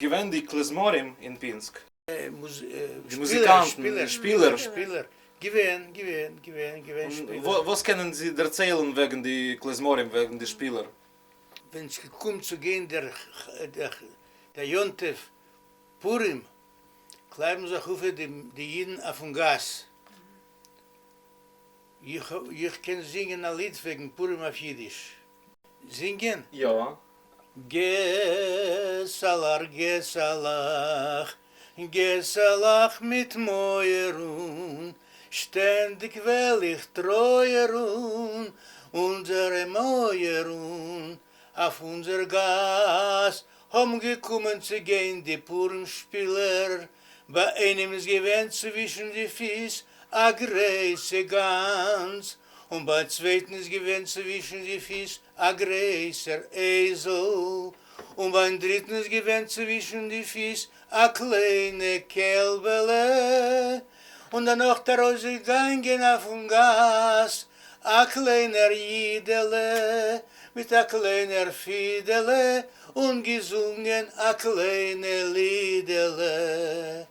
געווען די כלעזמרים אין פינסק? די מוזיקאנטן, שפילער. שפילער, געווען, געווען, געווען, געווען שפילער. און וואס קענען זי דערציילן וועגן די כלעזמרים, וועגן די שפילער? ווען ס'קומט צו גיין דער דער יום טוב פורים, קלייבן זיך אויף די די אידן אויפן גאס. איך איך קען זינגען א ליד וועגן פורים אויף אידיש. זינגען? יא. געסעלעך, געסעלעך, געסעלעך מיט מויערן, שטענדיק וועל איך טרויערן, אונדזערע מויערן, אויף אונדזער גאס האבן געקומען צו גיין די פורים שפילער, ביי איינעם איז געווען צווישן די פיס א גרויסע גאנז, און ביי צווייטן איז געווען צווישן די פיס א גרויסער אייזל, און ביים דריטן איז געווען צווישן די פיס א קליינע קעלבעלע, און דערנאך ארויסגעגאנגען אויפן גאס א קליינער אידעלע מיט א קליינער פידעלע און געזונגען א קליינע לידעלע.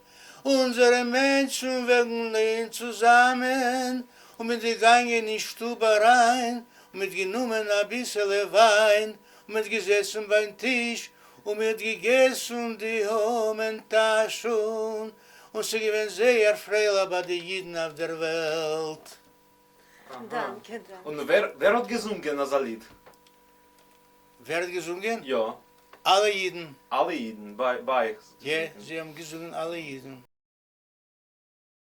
אונזערע מענטשן וועגן ליין צוזאמען און מ'איז געגאנגען אין שטוב אריין און מ'האט גענומען אביסעלע וויין און מ'האט געזעסן ביים טיש און מ'האט געגעסן די המן-טאשן און ס'איז געווען זייער פרייליך ביי די אידן אויף דער וועלט. און ווער האט געזונגען אזא ליד? ווער האט געזונגען? יא. אלע אידן. אלע אידן ביי אייך? יא, זיי האבן געזונגען אלע אידן.